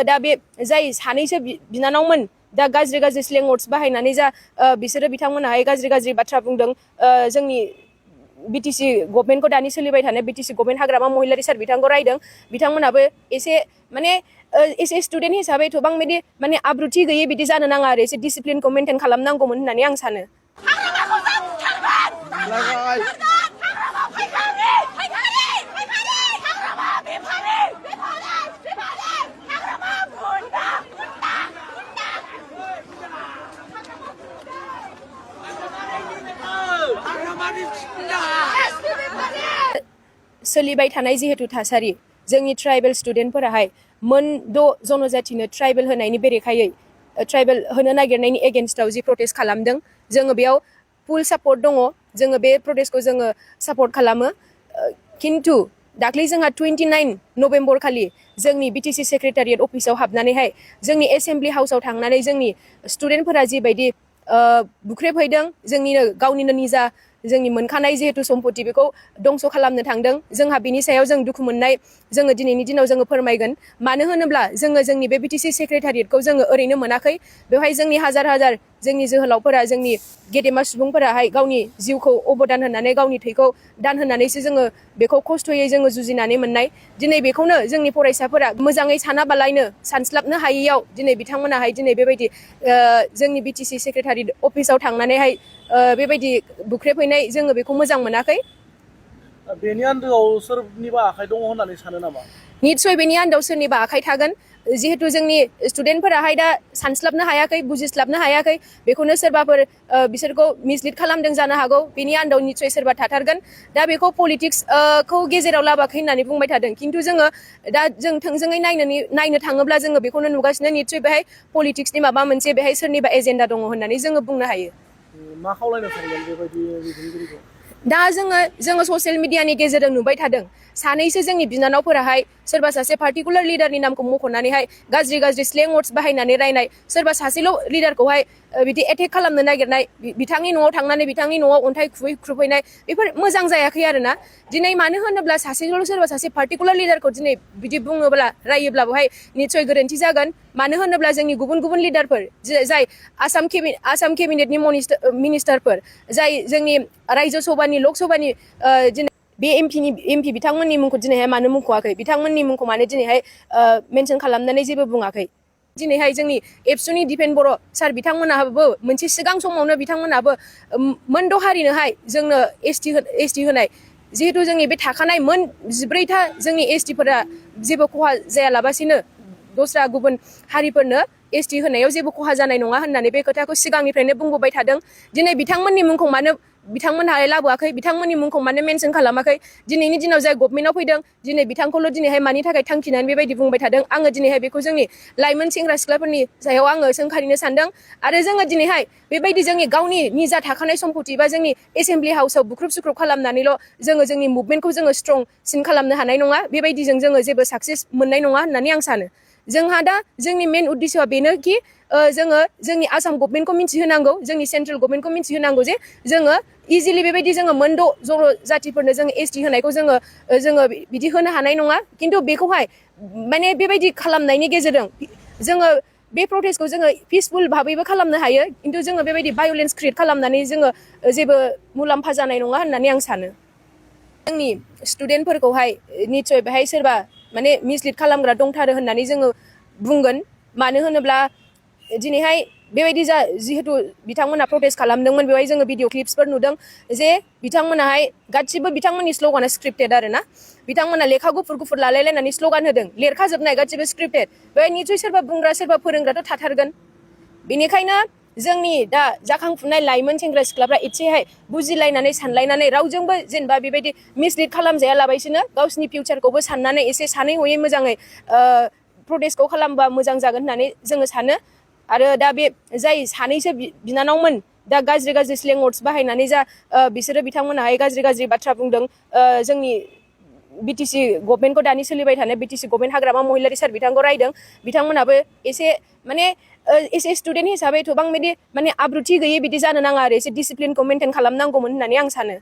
दा बे जाय सानैसो बिनानावमोन दा गाज्रि स्लें वर्ड्स बाहायनानै जा बिसोरो बिथांमोनाहाय गाज्रि बाथ्रा बुंदों जोंनि BTC गभर्नमेन्टखौ दानि सोलिबाय थानाय BTC गभर्नमेन्ट हाग्रामा महिलारी सार बिथांखौ रायदों बिथांमोनाबो एसे माने एसे स्टुडेन्ट हिसाबै गोबां बिदि माने आब्रुथि गैयै बिदि जानो नाङा आरो एसे डिसिप्लिनखौ मेनटेन खालामनांगौमोन होननानै आं सानो सोलिबाय थानाय जिहेतु थासारि जोंनि ट्राइबेल स्टुडेन्टफोराहाय मोन 6 जनजातिनो ट्राइबेल होनायनि बेरेखायै ट्राइबेल होनो नागिरनायनि एगेन्स्टआव जि प्रटेस्ट खालामदों जोङो बेयाव फुल सापर्ट दङ जोङो बे प्रटेस्टखौ जोङो सापर्ट खालामो किन्तु दाख्लै जोंहा 29 नभेम्बर खालि जोंनि BTC सेक्रेटारियेट अफिसाव हाबनानैहाय जोंनि एसेम्बलि हाउसाव थांनानै जोंनि स्टुडेन्टफोरा जिबायदि बुख्रेबहैदों जोंनिनो गावनिनो निजा जोंनि मोनखानाय जिहेतु सम्पति बेखौ दंस खालामनो थांदों जोंहा बिनि सायाव जों दुखु मोननाय जोङो दिनैनि दिनाव जोङो फोरमायगोन मानो होनोब्ला जोङो जोंनि बे BTC सेक्रेटारियेटखौ जोङो ओरैनो मोनाखै बेवहाय जोंनि हाजार जोंनि जोहोलावफोरा जोंनि गेदेमा सुबुंफोराहाय गावनि जिउखौ अबदान होनानै गावनि थैखौ दान होनानैसो जोङो बेखौ खस्थ'यै जोङो जुजिनानै मोननाय दिनै बेखौनो जोंनि फरायसाफोरा मोजाङै सानाबालायनो सानस्लाबनो हायैयाव दिनै बिथांमोनाहाय दिनै बेबायदि जोंनि BTC सेक्रेटारियेट अफिसाव थांनानैहाय बेबायदि बुख्रेबहैनाय जोङो बेखौ मोजां मोनाखै बेनि आन्दोआव सोरनिबा आखाइ दङ होननानै सानो नामा निश्चय बेनि आन्दोआव सोरनिबा आखाइ थागोन जिहेतु जोंनि स्टुडेन्टफोराहाय दा सानस्लाबनो हायाखै बुजिस्लाबनो हायाखै बेखौनो सोरबाफोर बिसोरखौ मिसलिड खालामदों जानो हागौ बेनि आन्दोआव निश्चय सोरबा थाथारगोन दा बेखौ पलिटिक्सखौ गेजेराव लाबोआखै होननानै बुंबाय थादों किन्तु जोङो दा जों थोंजोङै नायनो थाङोब्ला जोङो बेखौनो नुगासिनो निश्चय बेहाय पलिटिक्सनि माबा मोनसे बेहाय सोरनिबा एजेन्डा दङ होननानै जोङो बुंनो हायो मा खावलायनो सानगोन बेबायदि दैदेनगिरिखौ दा जोङो ससियेल मिडियानि गेजेरजों नुबाय थादों सानैसो जोंनि बिनानावफोराहाय सोरबा सासे पार्टिकुलार लिडारनि नामखौ मख'नानैहाय गाज्रि स्लें वर्ड्स बाहायनानै रायनाय सोरबा सासेल' लिडारखौहाय बिदि एटेक खालामनो नागिरनाय बिथांनि न'आव थांनानै बिथांनि न'आव अन्थाइ खुबैनाय बेफोर मोजां जायाखै आरोना दिनै मानो होनोब्ला सासेल' सोरबा सासे पार्टिकुलार लिडारखौ दिनै बिदि बुङोब्ला रायोब्ला बेवहाय निश्चय गोरोन्थि जागोन मानो होनोब्ला जोंनि गुबुन लिडारफोर जाय आसाम केबिनेटनि मिनिस्टारफोर जाय जोंनि रायजो सभानि लक सभानि दिनै बे एमपि बिथांमोननि मुंखौ दिनैहाय मानो मुंख'वाखै बिथांमोननि मुंखौ मानो दिनैहाय मेनसन खालामनानै जेबो बुङाखै दिनैहाय जोंनि एबसुनि दिपेन बर' सार बिथांमोनाबो मोनसे सिगां समावनो बिथांमोनाबो मोनद' हारिनोहाय जोंनो एसटि होनाय जिहेतु जोंनि बे थाखानाय मोन 14था जोंनि एसटिफोरा जेबो खहा जायालाबासिनो दस्रा गुबुन हारिफोरनो एसटि होनायाव जेबो खहा जानाय नङा होननानै बे खोथाखौ सिगांनिफ्रायनो बुंबोबाय थादों दिनै बिथांमोननि मुंखौ मानो बिथांमोनहा लाबोआखै बिथांमोननि मुंखौ मानो मेनसन खालामाखै दिनैनि दिनाव जाय गभर्नमेन्टआव फैदों दिनै बिथांखौल' दिनैहाय मानि थाखाय थांखिनानै बेबायदि बुंबाय थादों आङो दिनैहाय बेखौ जोंनि लाइमोन सेंग्रा सिख्लाफोरनि सायाव आङो सोंखारिनो सानदों आरो जोङो दिनैहाय बेबायदि जोंनि गावनि निजा थाखानाय सम्पति बा जोंनि एसेम्बलि हाउसाव बुख्रुब सुख्रुब खालामनानैल' जोङो जोंनि मुभमेन्टखौ जोङो स्ट्रंसिन खालामनो हानाय नङा बेबायदिजों जोङो जेबो साक्सेस मोननाय नङा होननानै आं सानो जोंहा दा जोंनि मेन उद्देश्यआ बेनो कि जोङो जोंनि आसाम गभर्नमेन्टखौ मिन्थिहोनांगौ जोंनि सेन्ट्रेल गभर्नमेन्टखौ मिन्थिहोनांगौ जे जोङो इजिलि बेबायदि जोङो मोनद' जनजातिफोरनो जोङो एसटि होनायखौ जोङो बिदि होनो हानाय नङा किन्तु बेखौहाय माने बेबायदि खालामनायनि गेजेरजों जोङो बे प्रटेस्टखौ जोङो पिसफुल भाबैबो खालामनो हायो किन्तु जोङो बेबायदि भायलेन्स क्रिएट खालामनानै जोङो जेबो मुलाम्फा जानाय नङा होननानै आं सानो जोंनि स्टुडेन्टफोरखौहाय निश्चय बेहाय सोरबा माने मिसलिड खालामग्रा दंथारो होननानै जोङो बुंगोन मानो होनोब्ला दिनैहाय बेबायदि जिहेतु बिथांमोना प्रटेस्ट खालामदोंमोन बेवहाय जोङो भिडिअ क्लिप्सफोर नुदों जे बिथांमोनाहाय गासिबो बिथांमोननि स्ल'गाना स्क्रिप्टेड आरोना बिथांमोना लेखा गुफुर लालायलायनानै स्ल'गान होदों लिरखाजोबनाय गासिबो स्क्रिप्टेड बेवहाय निश्चय सोरबा बुंग्रा सोरबा फोरोंग्राथ' थाथारगोन बेनिखायनो जोंनि दा जाखांफुनाय लाइमोन सेंग्रा सिख्लाफ्रा एसेहाय बुजिलायनानै सानलायनानै रावजोंबो जेनेबा बेबायदि मिसलिड खालामजायालाबासिनो गावसिनि फिउचारखौबो साननानै एसे सानै हयै मोजाङै प्रटेस्टखौ खालामबा मोजां जागोन होननानै जोङो सानो आरो दा बे जाय सानैसो बिनानावमोन दा गाज्रि स्लें वर्ड्स बाहायनानै जा बिसोरो बिथांमोनाहाय गाज्रि बाथ्रा बुंदों जोंनि BTC गभर्नमेन्टखौ दानि सोलिबाय थानाय BTC गभर्नमेन्ट हाग्रामा महिलारी सार बिथांखौ रायदों बिथांमोनाबो एसे स्टुडेन्ट हिसाबै गोबां बिदि माने आब्रुथि गैयै बिदि जानो नाङा आरो एसे डिसिप्लिनखौ मेनटेन खालामनांगौमोन होननानै आं सानो